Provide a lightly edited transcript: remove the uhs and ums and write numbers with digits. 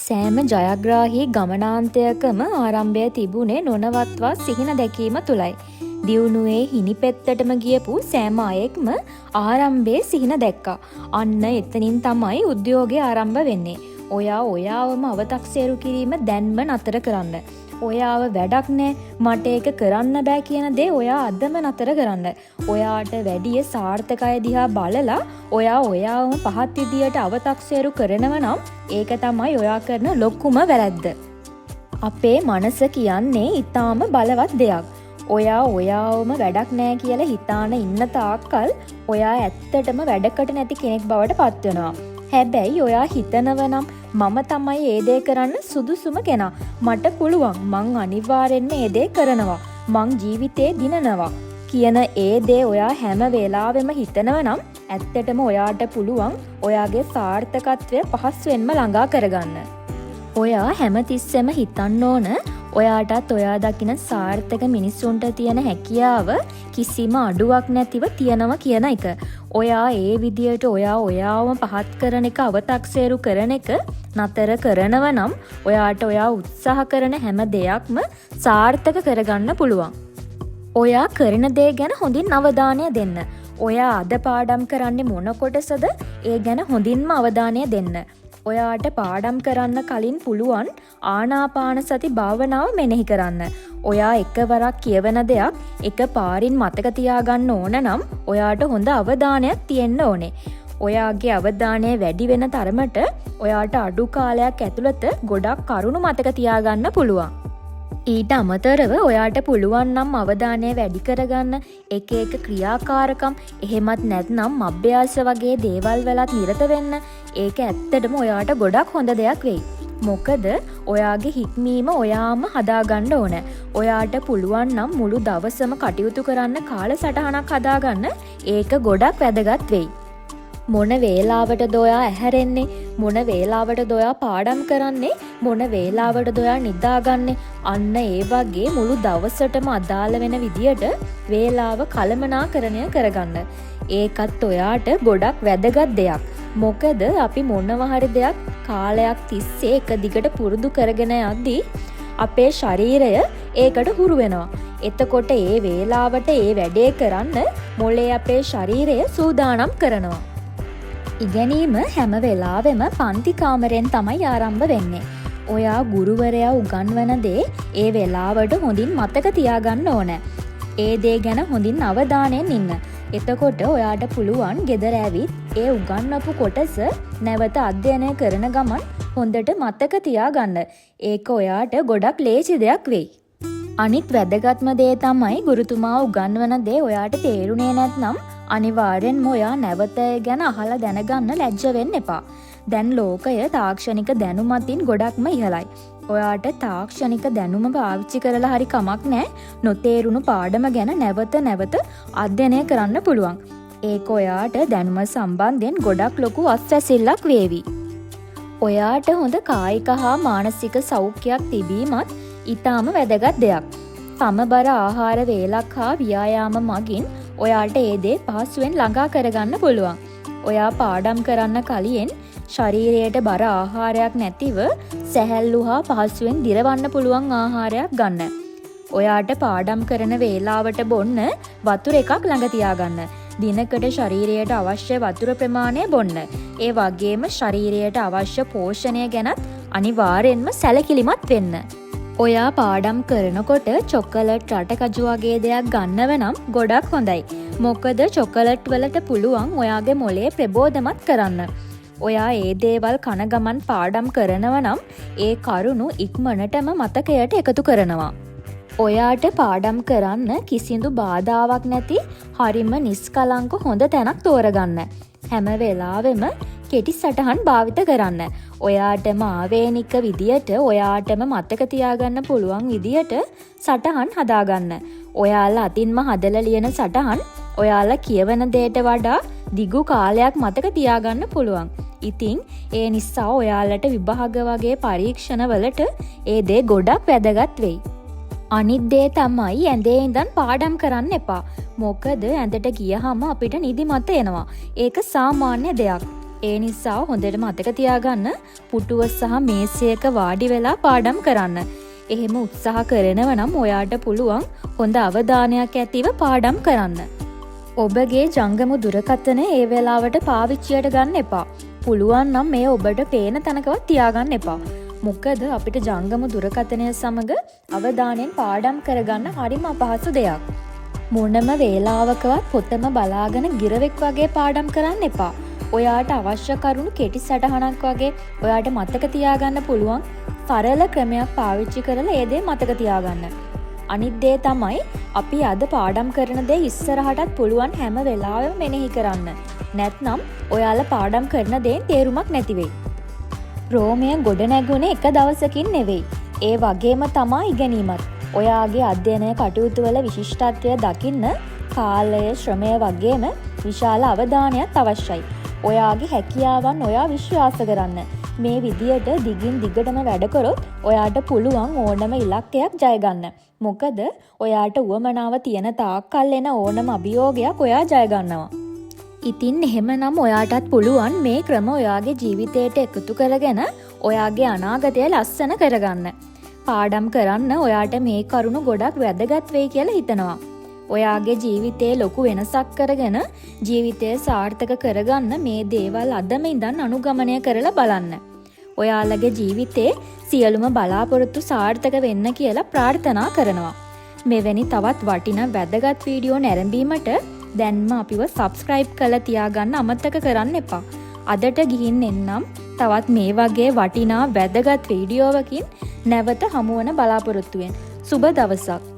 සෑම ජයග්‍රාහී ගමනාන්තයකම ආරම්භය තිබුණේ නොනවත්වා සිහින දැකීම තුළයි. දියුණුවේ හිණිපෙත්තටම ගියපු සෑම අයෙක්ම ආරම්භයේ සිහින දැක්කා. අන්න එතනින් තමයි උද්‍යෝගය ආරම්භ වෙන්නේ. ඔයා ඔයාවම අවතක්සේරු කිරීම දැන්ම නතර කරන්න. ඔයාව වැඩක් නෑ, මට ඒක කරන්න බෑ කියන දේ ඔයා අදම නතර කරන්න. ඔයාට වැඩිය සාර්ථක අය දිහා බලලා ඔයා ඔයාවම පහත් විදියට අවතක්සේරු කරනව නම් ඒක තමයි ඔයා කරන ලොකුම වැරැද්ද. අපේ මනස කියන්නේ ඉතාම බලවත් දෙයක්. ඔයා ඔයාවම වැඩක් නෑ කියලා හිතාන ඉන්න තාක්කල් ඔයා ඇත්තටම වැඩකට නැති කෙනෙක් බවට පත්වෙනවා. හැබැයි ඔයා හිතනව නම් මම තමයි ඒ දේ කරන්න සුදුසුම කෙනා. මට පුළුවන්. මං අනිවාර්යෙන්ම ඒ දේ කරනවා. මං ජීවිතේ දිනනවා කියන ඒ දේ ඔයා හැම වෙලාවෙම හිතනව නම් ඇත්තටම ඔයාට පුළුවන් ඔයාගේ සාර්ථකත්වය පහසුවෙන්ම ළඟා කරගන්න. ඔයා හැමතිස්සෙම හිතන්න ඕන ඔයාටත් ඔයා දකින සාර්ථක මිනිස්සුන්ට තියෙන හැකියාව කිසිම අඩුවක් නැතිව තියෙනවා කියන එක. ඔයා ඒ විදියට ඔයා ඔයාවම පහත් කරන එක, අවතක්සේරු කරන එක නතර කරනව නම් ඔයාට ඔයා උත්සාහ කරන හැම දෙයක්ම සාර්ථක කරගන්න පුළුවන්. ඔයා කරන දේ ගැන හොඳින් අවධානය දෙන්න. ඔයා අද පාඩම් කරන්නේ මොන කොටසද, ඒ ගැන හොඳින්ම අවධානය දෙන්න. ඔයාට පාඩම් කරන්න කලින් පුළුවන් ආනාපාන සති භාවනාව මෙනෙහි කරන්න. ඔයා එකවරක් කියවන දෙයක් එක පාරින් මතක තියාගන්න ඕන නම් ඔයාට හොඳ අවධානයක් තියෙන්න ඕනේ. ඔයාගේ අවධානය වැඩි වෙන තරමට ඔයාට අඩු කාලයක් ඇතුළත ගොඩක් කරුණු මතක තියාගන්න පුළුවන්. ඊට අමතරව ඔයාට පුළුවන් නම් අවධානය වැඩි කරගන්න එක එක ක්‍රියාකාරකම්, එහෙමත් නැත්නම් අභ්‍යාස වගේ දේවල් වලත් නිරත වෙන්න. ඒක ඇත්තටම ඔයාට ගොඩක් හොඳ දෙයක් වෙයි. මොකද ඔයාගේ හික්මීම ඔයාම හදාගන්න ඕන. ඔයාට පුළුවන් නම් මුළු දවසම කටයුතු කරන්න කාලසටහනක් හදාගන්න. ඒක ගොඩක් වැදගත් වෙයි. මොන වේලාවටද ඔයා ඇහැරෙන්නේ, මොන වේලාවටද ඔයා පාඩම් කරන්නේ, මොන වේලාවටද ඔයා නිදාගන්නේ, අන්න ඒ වගේ මුළු දවසටම අදාළ වෙන විදියට වේලාව කළමනාකරණය කරගන්න. ඒකත් ඔයාට ගොඩක් වැදගත් දෙයක්. මොකද අපි මොනවා හරි දෙයක් කාලයක් තිස්සේ එක දිගට පුරුදු කරගෙන යද්දී අපේ ශරීරය ඒකට හුරු වෙනවා. එතකොට ඒ වේලාවට ඒ වැඩේ කරන්න මොලේ අපේ ශරීරය සූදානම් කරනවා. ඉගෙනීම හැම වෙලාවෙම පන්ති කාමරයෙන් තමයි ආරම්භ වෙන්නේ. ඔයා ගුරුවරයා උගන්වන දේ ඒ වෙලාවට හොඳින් මතක තියාගන්න ඕන. ඒ දේ ගැන හොඳින් අවධානයෙන් ඉන්න. එතකොට ඔයාට පුළුවන් ගෙදර ඇවිත් ඒ උගන්වපු කොටස නැවත අධ්‍යයනය කරන ගමන් හොඳට මතක තියාගන්න. ඒක ඔයාට ගොඩක් ලේසි දෙයක් වෙයි. අනිත් වැදගත්ම දේ තමයි ගුරුතුමා උගන්වන දේ ඔයාට තේරුණේ නැත්නම් අනිවාර්යෙන්ම ඔයා නැවත ඒ ගැන අහලා දැනගන්න ලැජ්ජ වෙන්න එපා. දැන් ලෝකය තාක්ෂණික දැනුම අතින් ගොඩක්ම ඉහළයි. ඔයාට තාක්ෂණික දැනුම පාවිච්චි කරලා හරි කමක් නෑ, නොතේරුණු පාඩම ගැන නැවත නැවත අධ්‍යයනය කරන්න පුළුවන්. ඒක ඔයාට දැනුම සම්බන්ධයෙන් ගොඩක් ලොකු අත්වැසිල්ලක් වේවි. ඔයාට හොඳ කායික හා මානසික සෞඛ්‍යයක් තිබීමත් ඉතාම වැදගත් දෙයක්. සමබර ආහාර වේලක් හා ව්‍යායාම මගින් ඔයාට ඒ දේ පහසුවෙන් ළඟා කරගන්න පුළුවන්. ඔයා පාඩම් කරන්න කලින් ශරීරයට බර ආහාරයක් නැතිව සැහැල්ලු හා පහසුවෙන් දිරවන්න පුළුවන් ආහාරයක් ගන්න. ඔයාට පාඩම් කරන වේලාවට බොන්න වතුර එකක් ළඟ තියාගන්න. දිනකට ශරීරයට අවශ්‍ය වතුර ප්‍රමාණය බොන්න. ඒ වගේම ශරීරයට අවශ්‍ය පෝෂණය ගැනත් අනිවාර්යෙන්ම සැලකිලිමත් වෙන්න. ඔයා පාඩම් කරනකොට චොකලට්, රටකජු වගේ දෙයක් ගන්නව නම් ගොඩක් හොඳයි. මොකද චොකලට් වලට පුළුවන් ඔයාගේ මොලේ ප්‍රබෝධමත් කරන්න. ඔයා ඒ දේවල් කන ගමන් පාඩම් කරනව නම් ඒ කරුණු ඉක්මනටම මතකයට එකතු කරනවා. ඔයාට පාඩම් කරන්න කිසිදු බාධාවක් නැති හරිම නිස්කලංක හොඳ තැනක් තෝරගන්න. හැම වෙලාවෙම කෙටි සටහන් භාවිත කරන්න. ඔයාටම ආවේනික විදියට, ඔයාටම මතක තියාගන්න පුළුවන් විදියට සටහන් හදාගන්න. ඔයාලා අතින්ම හදලා ලියන සටහන් ඔයාලා කියවන දේට වඩා දිගු කාලයක් මතක තියාගන්න පුළුවන්. ඉතින් ඒ නිසා ඔයාලට විභාග වගේ පරීක්ෂණවලට ඒ දේ ගොඩක් වැදගත් වෙයි. අනිත් දේ තමයි ඇඳේ ඉඳන් පාඩම් කරන්න එපා. මොකද ඇඳට ගියහම අපිට නිදිමත එනවා. ඒක සාමාන්‍ය දෙයක්. ඒ නිසා හොඳට මතක තියාගන්න පුටුව සහ මේසයක වාඩි වෙලා පාඩම් කරන්න. එහෙම උත්සාහ කරනව නම් ඔයාට පුළුවන් හොඳ අවධානයක් ඇතිව පාඩම් කරන්න. ඔබගේ ජංගම දුරකථනය ඒ වෙලාවට පාවිච්චියට ගන්න එපා. පුළුවන් නම් මේ ඔබට පේන තැනකවත් තියාගන්න එපා. මොකද අපිට ජංගම දුරකථනය සමග අවධානයෙන් පාඩම් කරගන්න හරිම අපහසු දෙයක්. මොනම වේලාවකවත් පොතම බලාගෙන ගිරවෙක් වගේ පාඩම් කරන්න එපා. ඔයාට අවශ්‍ය කරුණු කෙටි සටහනක් වගේ ඔයාට මතක තියාගන්න පුළුවන් සරල ක්‍රමයක් පාවිච්චි කරලා ඒ දේ මතක තියාගන්න. අනිත් දේ තමයි අපි අද පාඩම් කරන දේ ඉස්සරහටත් පුළුවන් හැම වෙලාවෙම මෙනෙහි කරන්න. නැත්නම් ඔයාලා පාඩම් කරන දේෙන් තේරුමක් නැති වෙයි. රෝමය ගොඩ නැගුණේ එක දවසකින් නෙවෙයි. ඒ වගේම තමා ඉගෙනීමත්. ඔයාගේ අධ්‍යයනය කටයුතු වල විශිෂ්ටත්වය දකින්න කාලය, ශ්‍රමය වගේම විශාල අවධානයක් අවශ්‍යයි. ඔයාගේ හැකියාවන් ඔයා විශ්වාස කරන්න. මේ විදියට දිගින් දිගටම වැඩ කරොත් ඔයාට පුළුවන් ඕනම ඉලක්කයක් ජය ගන්න. මොකද ඔයාට උවමනාව තියෙන තාක්කල් එන ඕනම අභියෝගයක් ඔයා ජය ගන්නවා. ඉතින් එහෙමනම් ඔයාටත් පුළුවන් මේ ක්‍රම ඔයාගේ ජීවිතයට එකතු කරගෙන ඔයාගේ අනාගතය ලස්සන කරගන්න. පාඩම් කරන්න ඔයාට මේ කරුණු ගොඩක් වැදගත් වෙයි කියලා හිතනවා. ඔයාගේ ජීවිතේ ලොකු වෙනසක් කරගෙන ජීවිතය සාර්ථක කරගන්න මේ දේවල් අදම ඉඳන් අනුගමනය කරලා බලන්න. ඔයාලගේ ජීවිතේ සියලුම බලාපොරොත්තු සාර්ථක වෙන්න කියලා ප්‍රාර්ථනා කරනවා. මෙවැනි තවත් වටින වැදගත් වීඩියෝ නැරඹීමට දැන්ම අපිව සබ්ස්ක්‍රයිබ් කරලා තියාගන්න අමතක කරන්න එපා. අදට ගිහින් එන්නම්. තවත් මේ වගේ වටිනා වැදගත් වීඩියෝවකින් නැවත හමුවන බලාපොරොත්තුවෙන්. සුබ දවසක්.